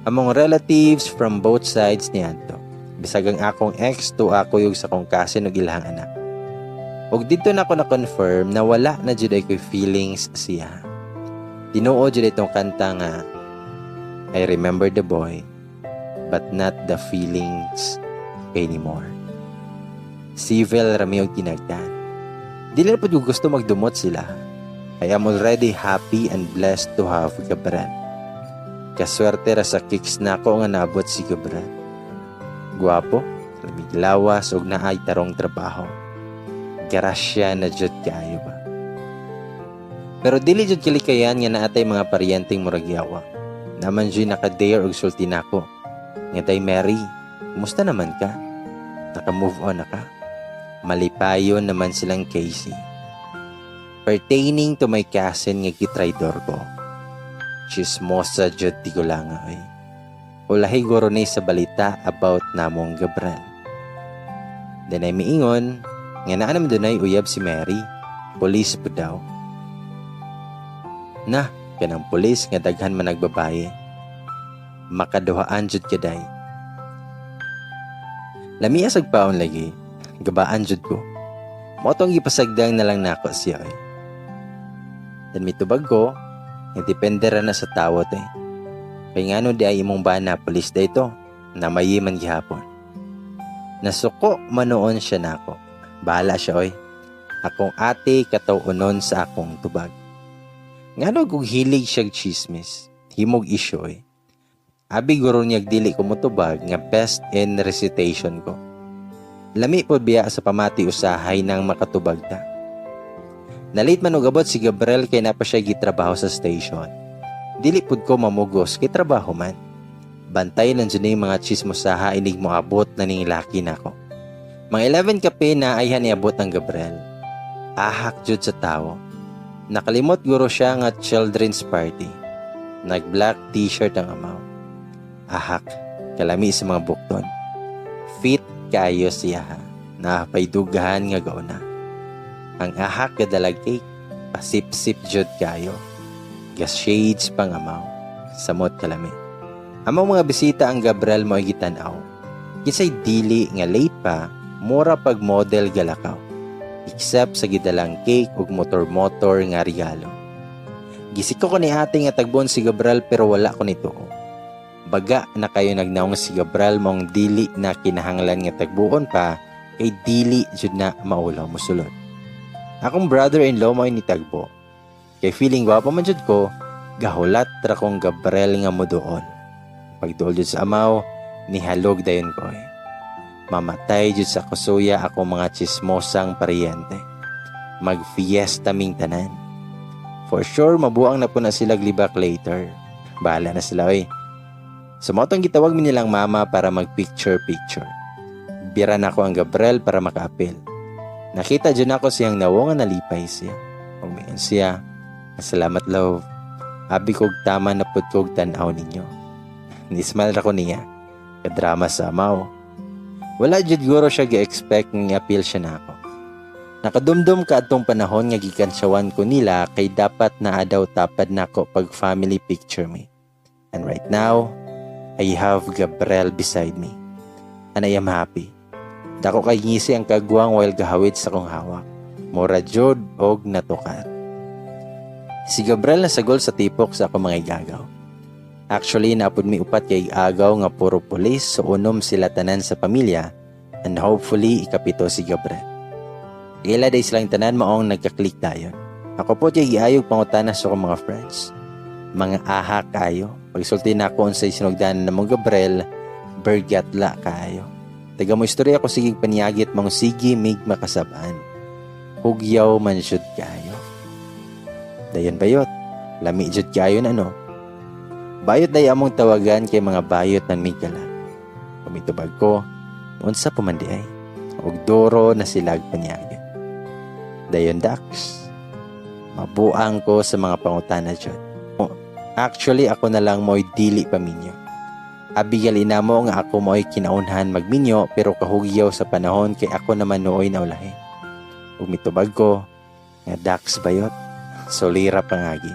Among relatives from both sides ni adto. Bisag ang akong ex to ako yung sa akong cousin ug ilahang anak. Ug didto na ako na-confirm na wala na jud ay ko'y feelings siya. Tinuod jud itong kanta nga I remember the boy but not the feelings anymore. Civil rami og tinagdan. Dili na pud ko gusto magdumot sila. I am already happy and blessed to have Gabriel. Kaswerte ra sa kicks nako nga naabot si Gabriel. Guwapo, lamig lawas ug naay tarong trabaho. Grasya na jud kaayo ba. Pero dili jud kilikayan nga naatay mga paryenteng murag yawa. Naman jud naka-dare og sulti nako. Nga day Mary, kumusta naman ka? Naka-move on na ka? Malipayon naman silang Casey. Pertaining to my cousin nga gitraidor ko. Chismosa jud ti ko lang ay. Ulahi guro ni sa balita about namong Gabriel. Then ay miingon nga naa naman dunay uyab si Mary. Police po daw. Na, kanang pulis nga daghan man nagbabaye. Makaduhaan jud kaday. Lamia sag paon lagi, gabaan jud ko. Mao tong gipasagdang na lang nako siya ay. Then mitubag ko, nga depende ra na sa tawo te. Kay ngano di ay imong bana, pulis da ito, namayi man gihapon. Nasuko manoon siya nako. Bahala siya oy. Akong ate kataw-unon sa akong tubag. Ngano kung hilig siyag chismis, himog isyo oy. Abi guro niyag dili ko motubag nga best in recitation ko. Lami po biya sa pamati usahay nang makatubag ta. Nalit man og abot si Gabriel kay napa siya gitrabaho sa station. Dili pud ko mamugos kay trabaho man. Bantay lang jud ning mga chismosaha inig moabot na ning laki nako. Mga 11 kape na ayhan niabot ang Gabriel. Ahak jud sa tawo. Nakalimot guro siya nga children's party. Nag-black t-shirt ang amaw. Ahak, kalami sa mga bukton. Fit kayo siya ha. Napaydugahan nga gauna. Ang ahak gadalag cake, pasip-sip jud kayo. Gas shades pang amaw. Samot kalami. Among mga bisita ang Gabriel mo ay gitan-aw. Kisay dili nga late pa, mura pag model galakaw. Except sa gidalang cake ug motor-motor nga regalo. Gisiko ko ni ate nga tagbon si Gabriel pero wala ko nito. Baga na kayo nagnaong si Gabriel mong dili na kinahanglan nga tagbuon pa kay dili jud na maulaw mosulod. Akong brother-in-law mo ni tagbo. Kay feeling gwapo man jud ko, gahulat ra kong Gabriel nga moduol. Pagduol jud sa amaw, nihalog dayon ko. Mamatay jud sa kusuya ako mga chismosang paryente. Magfiesta ming tanan. For sure, mabuang na po na sila glibak later. Bahala na sila oy. Sumotong gitawag mi nilang mama para mag-picture-picture. Bira na ako ang Gabriel para makaapil. Nakita dyan ako siyang nawo nga nalipay siya. Umiyan siya. Salamat love. Abi kog tama na pud kog tan-aw ninyo. Ni-smile ra ko niya. Kadrama sa amaw. Wala jud guro siya gi-expect nga appeal siya nako. Nakadumdum ka atong panahon nga gikansyawan ko nila kay dapat naa daw tapad nako pag family picture me. And right now, I have Gabriel beside me. And I am happy. Dako kay ngisi ang kagwang while gahawid sa kong hawak. Mura jud og natukar. Si Gabriel nasagol sa tipok sa akong mga igagaw. Actually, naa pod mi upat kay agaw nga puro pulis, so unom sila tanan sa pamilya and hopefully ikapito si Gabriel. Kaila day silang tanan, maong nagka-click dayon. Ako po kay giayog pangutana sa akong mga friends. Mga aha kayo. Pagsulti na ako unsay sinugdanan namo Gabriel, bergatla kayo. Taga mo istorya ko sige paniyagit mong sige mig makasabaan. Hugyaw man jud kayo. Dayon bayot. Lami jud kayo na, no. Bayot day among tawagan kay mga bayot ng migala. Pamitubag ko, unsa pa man di ay. Og duro na silag panyagit. Dayon Dax, mabuang ko sa mga pangutana jud. Actually, ako na lang mo'y dili paminyo. Abigail inamo nga ako mo'y kinaunhan magminyo pero kahugyaw sa panahon kay ako naman nooy naulahin. Ug mitubag ko, nga Dax bayot, solira pangagi.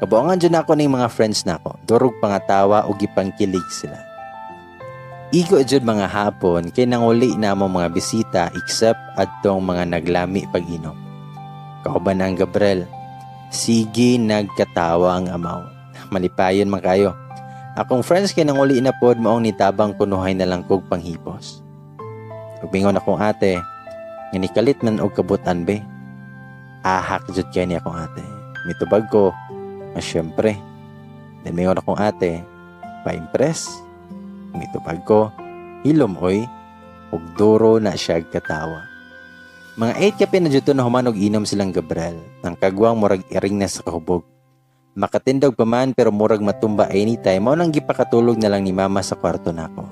Kabuangan dyan ako ning mga friends nako, durog pangatawa o gipangkilig sila. Igo jud mga hapon kay nanguli na mo mga bisita except adtong mga naglami pag-inom. Kauban ang Gabriel, sige nagkatawa ang amaw. Malipayon man kayo. Akong friends kay nanguli na pod, maong nitabang kunuhay na lang kog panghipos. Ug mingon akong ate, nga nikalit man og kabutan be. Ahak jud kay ni akong ate. Mitubag ko, nga syempre. Then mingon akong ate, pa-impress. Mitubag ko, hilom oy, ug duro na siya katawa. Mga 8 kape na dito na human og inom silang Gabriel. Ang kagwang murag iring na sa kahubog. Makatindog pa man pero murag matumba anytime, mao nang gipakatulog na lang ni mama sa kwarto nako.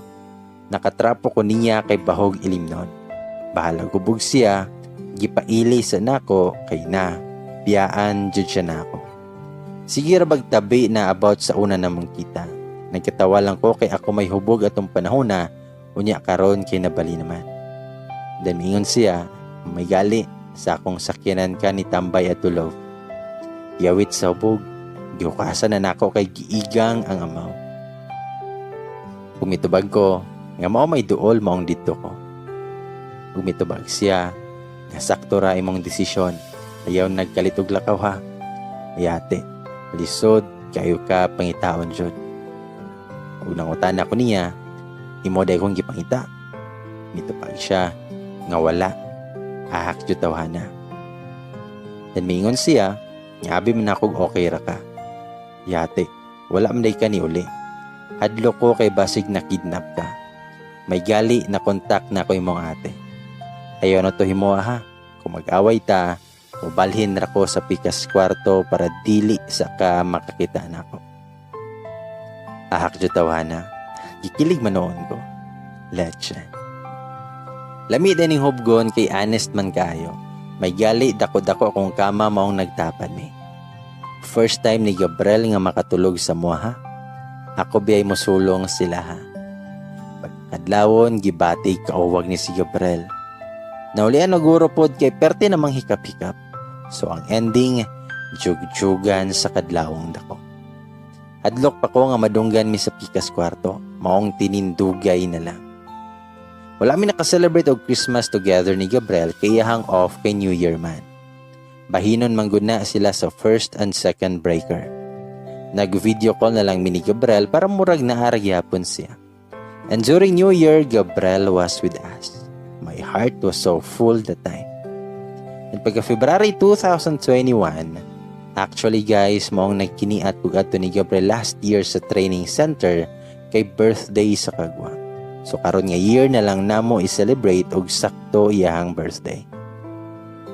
Nakatrapo ko niya kay bahog ilimnon. Bahala hubog siya, gipaili sa nako kay na, biyaan jud siya nako. Sige ra tabi na about sa una namong kita. Nagkatawa lang ko kay ako may hubog atong panahon na, unya karon kay nabali naman. Then mingon siya, may gali sa akong sakyanan ka ni tambay at love. Yawit sa hubog, gihukasan na nako kay giigang ang amaw. Pumitubag ko, nga mao may duol maong didto ko. Umitubag siya, nga sakto ra imong desisyon. Ayaw nagkalitog lakaw ha. Ayate, lisod kayo ka pangitaon jud. Ug nangutana ko niya, imo day kong gipangita. Mitubag siya, nga wala. Ahak jud tawhana. Then mingon siya, nga abi man akong okay ra ka. Yate, wala man day ka ni uli. Hadlo ko kay basig na kidnap ka. May gali na kontak na ko imong ate. Ayaw na to himo ha. Kung mag-away ta, mubalhin ra ko sa pikas kwarto para dili sa ka makakita nako. Ahak jud tawhana. Gikilig man noon ko. Leche. Lami din ning hubgon kay honest man kayo. May gali dako-dako akong kama maong nagtapad mi. First time ni Gabriel nga makatulog sa muha. Ako biyay mosulong sila ha. Pagkadlawon gibati kauwag ni si Gabriel. Naulian naguro pod kay perte namang hikap-hikap. So ang ending, jugjugan sa kadlawong dako. Hadlok pa ko nga madunggan mi sa pikas kwarto, maong tinindugay na lang. Wala mi nakaselebrate og Christmas together ni Gabriel kay iyahang off kay New Year man. Bahinon man gud na sila sa first and second breaker. Nag-video call na lang mi ni Gabriel para murag naa ra gyapon siya. And during New Year, Gabriel was with us. My heart was so full that time. And pagka February 2021, actually guys, maong nagkiniat kog adto ni Gabriel last year sa training center kay birthday sa kagwa. So karon nga year na lang namo i-celebrate og sakto iyahang birthday.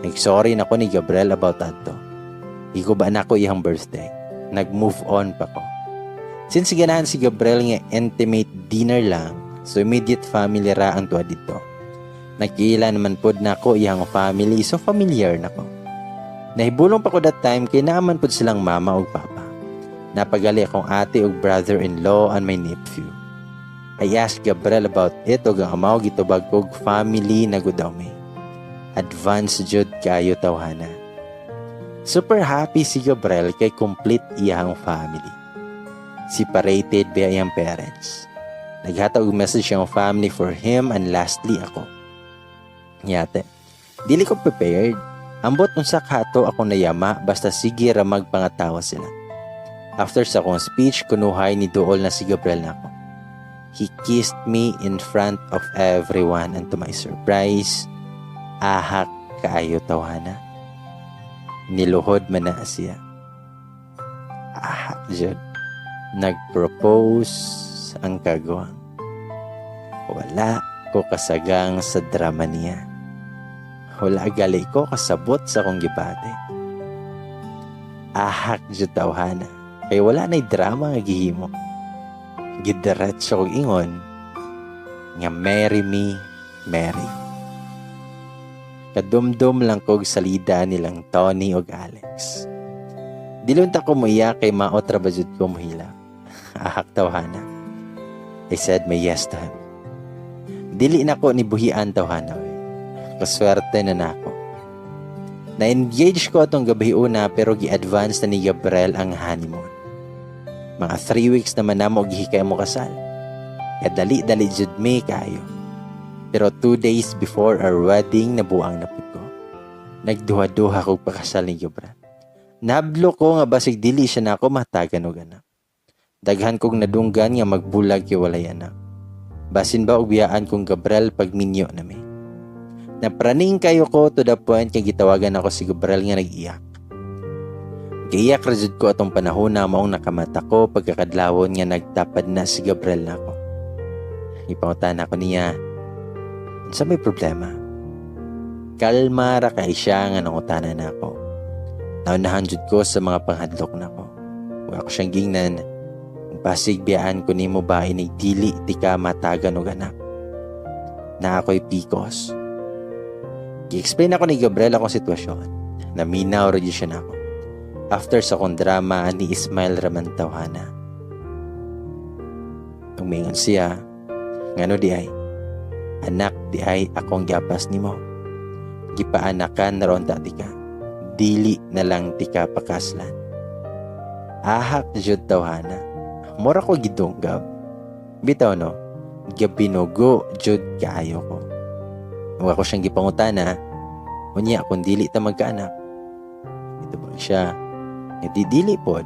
Nag-sorry na ko ni Gabriel about adto. Iguba na ko iyang birthday. Nag-move on pa ko. Since ganahan si Gabriel nga intimate dinner lang, so immediate family ra ang tuwa dito. Nagkiila naman pod na ko iyang family, so familiar na ko. Nahibulong pa ko that time kay naaman pod silang mama ug papa. Napagali akong ate ug brother-in-law and my nephew. I asked Gabriel about it ug ang amaw gitubag kog family na gud daw mi. Advance jud kayo, tawhana. Super happy si Gabriel kay complete iyang family. Separated ba iyang parents. Naghatag og message ang family for him and lastly ako. Yate. Dili ko prepared. Ambot unsa kato ako nayama, basta sige ra magpangatawa sila. After sa akong speech, kunuhay ni duol na si Gabriel nako. He kissed me in front of everyone and to my surprise, ahak kaayo, tawhana. Niluhod man na siya. Ahak jud. Nag-propose ang kagwang. Wala ko kasagang sa drama niya. Wala gali ko kasabot sa akong gibati. Ahak jud, tawhana. Kay wala na'y drama nga gihimo. Gidiretso kog ingon nga, "Marry me, Mary." Kadumdum lang kog salida nilang Tony og Alex. Dili unta ko moiyak kay maot ra ba jud ko mohilak. Ahak, tawhana. I said my yes to him. Dili na ko ni buhian, tawhana. Kaswerte na nako. Na-engage ko atong gabi una pero gi-advance na ni Gabriel ang honeymoon. Mga 3 weeks naman namo gihikay mo kasal. Kadali-dali jud mi kayo. Pero 2 days before our wedding, nabuang na pud ko. Nagduha-duha kog pakasal ni Gabriel. Nahadlok ko nga basig dili siya nako mahatagan og anak. Daghan kog nadunggan nga magbulag kay walay anak. Basin ba og biyaan kong Gabriel pag minyo na mi. Napraning kayo ko to the point nga gitawagan ako si Gabriel nga nag-iyak. Giiyak ra jud ko atong panahon na maong nakamata ko pagkakadlawon nga nagtapad na si Gabriel nako. Ipangutan ako niya, "Unsa may problema?" Kalma ra kay siya nga nangutana nako. Naunahan jud ko sa mga panghadlok nako. Wa ko siyang gingnan, "Basig biyaan ko nimo ba inig dili ti ka matagan og anak. Na ako'y PCOS." Gi-explain ako ni Gabriel akong sitwasyon. Naminaw ra jud siya nako. After sa akong drama, ni Ismail raman, tawhana. Umingon siya, "Ngano di ay? Anak di ay akong giapas nimo. Gipaanakan na ron ta ti ka. Dili na lang ti ka pakaslan." Ahak jud, tawhana. Mura ko gidunggab. Bitaw no, gabinugo jud kaayo ko. Ug ako siyang gipangutana, "Unya kung dili ta magkaanak?" Ito ba siya? Nga di dili pod.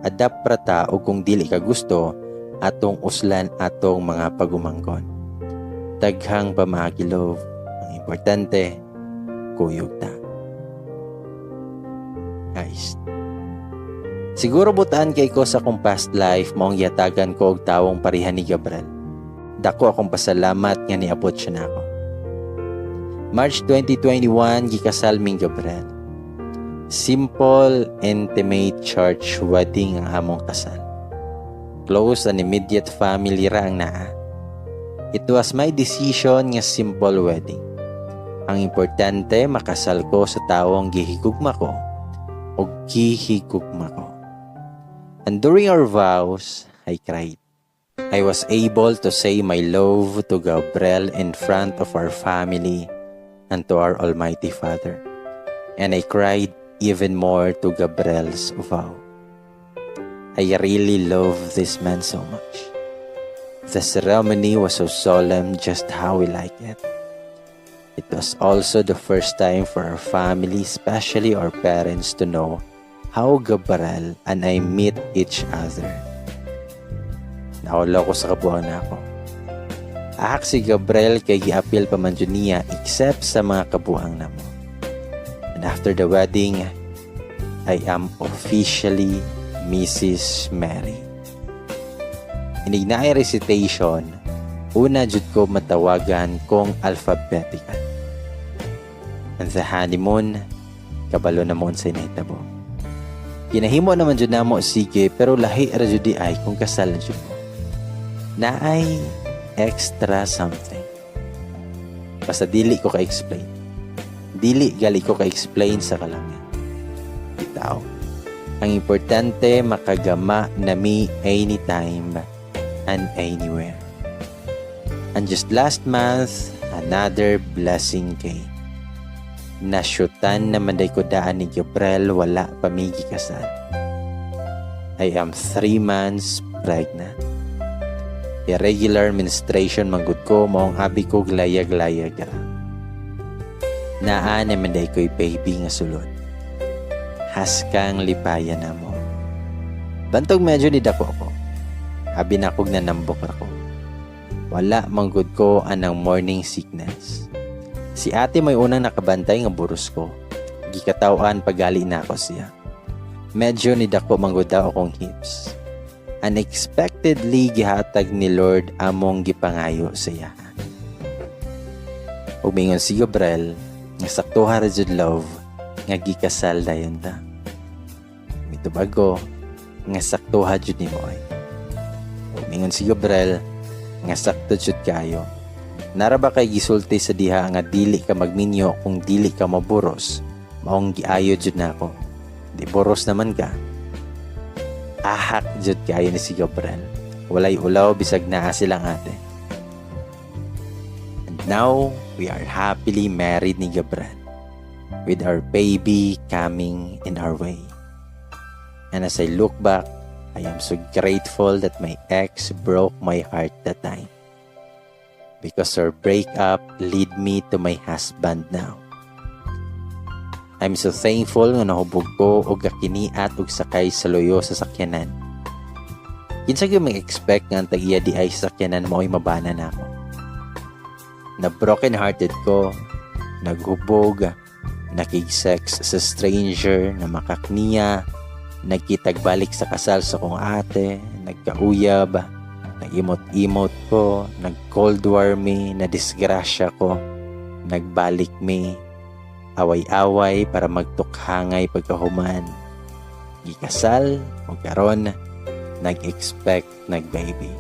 Adapt ra ta og kung dili ka gusto, atong uslan atong mga pagumangkon. Daghang pamaagi, love. Ang importante, kuyog ta. Guys, siguro butaan kay ko sa akong past life maong yatagan ko og tawong pareha ni Gabriel. Dako akong pasalamat nga niabot siya nako. March 2021, gikasal ming Gabriel. Simple, intimate church wedding ang among kasal. Close and immediate family ra ang naa. It was my decision nga simple wedding. Ang importante, makasal ko sa tawong gihigugma ko o gihigugma ko. And during our vows, I cried. I was able to say my love to Gabriel in front of our family and to our Almighty Father. And I cried even more to Gabriel's vow. I really love this man so much. The ceremony was so solemn, just how we like it. It was also the first time for our family, especially our parents, to know how Gabriel and I meet each other. Nawala ko sa kabuang nako. Ahak si Gabriel kay giapil pa man jud niya except sa mga kabuang namo. And after the wedding, I am officially Mrs. Mary. Inig naay recitation, una jud ko matawagan kong alphabetical. And the honeymoon, kabalo na mo unsay nahitabo. Ginahimo naman jud namo sige pero lahi ra jud di ay kung kasal na jud mo. Naay extra something. Basta dili ko ka-explain. Dili gali ko ka-explain sa kalangit. Bitaw. Ang importante, makagama nami anytime and anywhere. And just last month, another blessing came. Nasyutan naman diay ko daan ni Gabriel, wala pa mi gikasal. I am 3 months pregnant. Irregular menstruation man gud ko, maong abi ko glayag-layag ra. Naa naman diay ko'y baby nga sulod. Haskang lipaya namo. Bantog medyo ni dako ko. Abi na kog nanambok ra ko. Wala manggod ko anang morning sickness. Si ate may unang nakabantay nga buros ko. Gikatawan pagali na ako siya. Medyo ni dako manggod daw akong hips. Unexpectedly, gihatag ni Lord among gipangayo sa iya. Ug mingon si Gabriel nga saktuha ra jud, love, nga gikasal dayon ta. Mitubag ko nga saktuha jud nimo ay. Ug mingon si Gabriel nga sakto jud kayo. Nara ba kay gisulti sa diha nga dili ka magminyo kung dili ka maburos, maong giayo jud nako. Di boros naman ka. Ahak jud kayo ni si Gabriel. Walay ulaw bisag naa silang ate. And now, we are happily married ni Gabriel, with our baby coming in our way. And as I look back, I am so grateful that my ex broke my heart that time, because our breakup lead me to my husband now. I'm so thankful nga nahubog ko og gakiniat og sakay sa luyo sa sakyanan. Kinsa gyud mag-expect nga ang tag-iya diay sa sakyanan mao'y mabana nako? Na broken hearted ko, naghubog, nakig-sex sa stranger, na makakniya, nagkitagbalik sa kasal sa kong ate, nagkauyab, nag-imot-imot ko, nag-cold war mi, na disgrasya ko, nagbalik mi, away-away para magtukhangay pagkahuman. Gikasal, o karon, nag-expect nag-baby.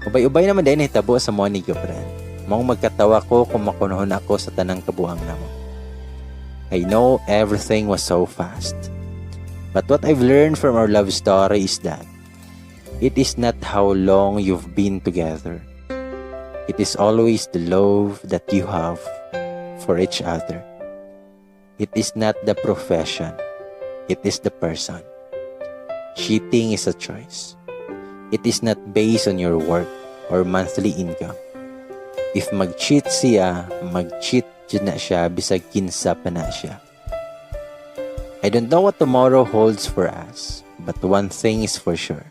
Ubay-ubay naman din nahitabo sa mo ni Gabriel. Maong magkatawa ko kung makunohon ako sa tanang kabuang namo. I know everything was so fast. But what I've learned from our love story is that it is not how long you've been together. It is always the love that you have for each other. It is not the profession. It is the person. Cheating is a choice. It is not based on your work or monthly income. If mag-cheat siya, mag-cheat jud na siya bisag kinsa pa na siya. I don't know what tomorrow holds for us, but one thing is for sure.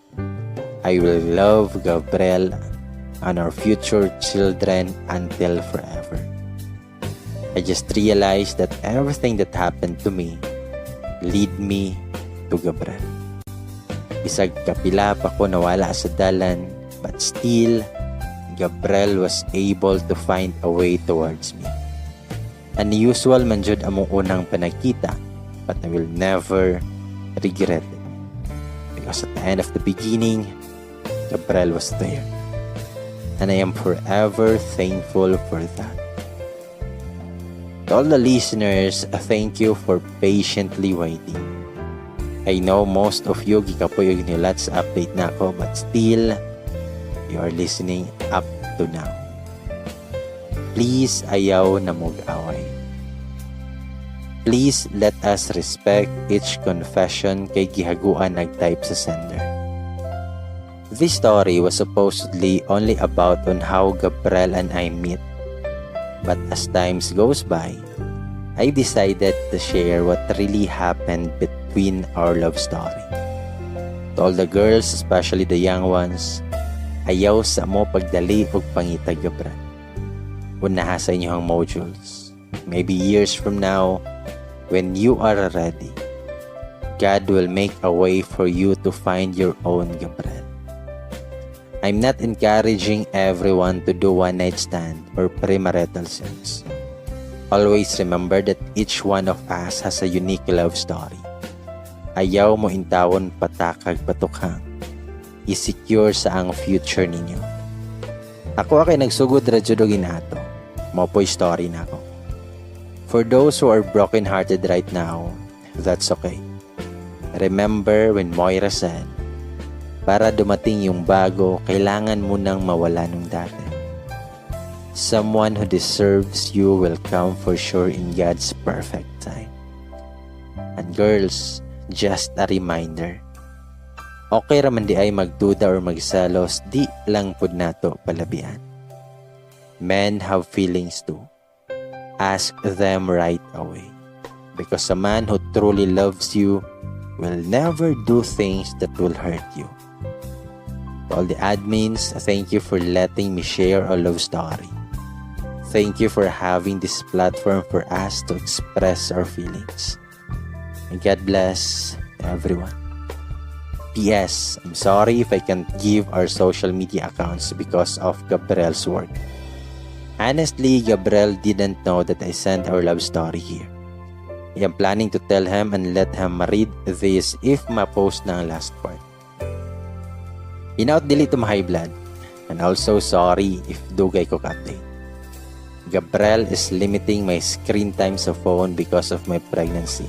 I will love Gabriel and our future children until forever. I just realized that everything that happened to me lead me to Gabriel. Bisag kapila pa ko nawala sa dalan, but still, Gabriel was able to find a way towards me. Unusual man jud among unang panagkita, but I will never regret it. Because at the end of the beginning, Gabriel was there. And I am forever thankful for that. To all the listeners, thank you for patiently waiting. I know most of you gikapoy og nihulat sa update nako, but still you are listening up to now. Please, ayaw na mag-away. Please let us respect each confession kay gihaguan nag-type sa sender. This story was supposedly only about on how Gabriel and I meet. But as times goes by, I decided to share what really happened between our love story. To all the girls, especially the young ones, ayaw sa mo pagdali og pangitag Gabriel. Unaha sa inyong modules. Maybe years from now, when you are ready, God will make a way for you to find your own Gabriel. I'm not encouraging everyone to do one night stand or premarital sex. Always remember that each one of us has a unique love story. Ayaw mo intawon patakag patukhang. I-secure sa ang future ninyo. Ako kay nagsugod ra jud og inato. Mao po'y story nako. For those who are broken-hearted right now, that's okay. Remember when Moira said, "Para dumating yung bago, kailangan mo nang mawala nung dati." Someone who deserves you will come for sure in God's perfect time. And girls, just a reminder. Okay raman diay magduda or magselos, di lang pud nato palabian. Men have feelings too. Ask them right away. Because a man who truly loves you will never do things that will hurt you. To all the admins, thank you for letting me share a love story. Thank you for having this platform for us to express our feelings. And God bless everyone. P.S. I'm sorry if I can't give our social media accounts because of Gabriel's work. Honestly, Gabriel didn't know that I sent our love story here. I am planning to tell him and let him read this if ma-post na ang last part. Hinaot dili to ma-high blood. And also sorry if dugay ko ka-update. Gabriel is limiting my screen time sa phone because of my pregnancy.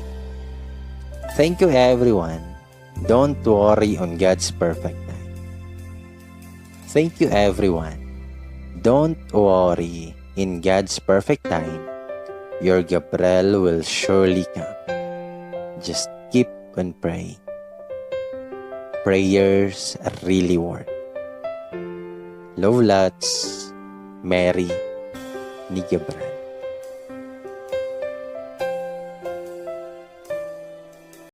Thank you, everyone. Don't worry on God's perfect time. Thank you, everyone. Don't worry, in God's perfect time, your Gabriel will surely come. Just keep on praying. Prayers really work. Love lots, Mary ni Gabriel.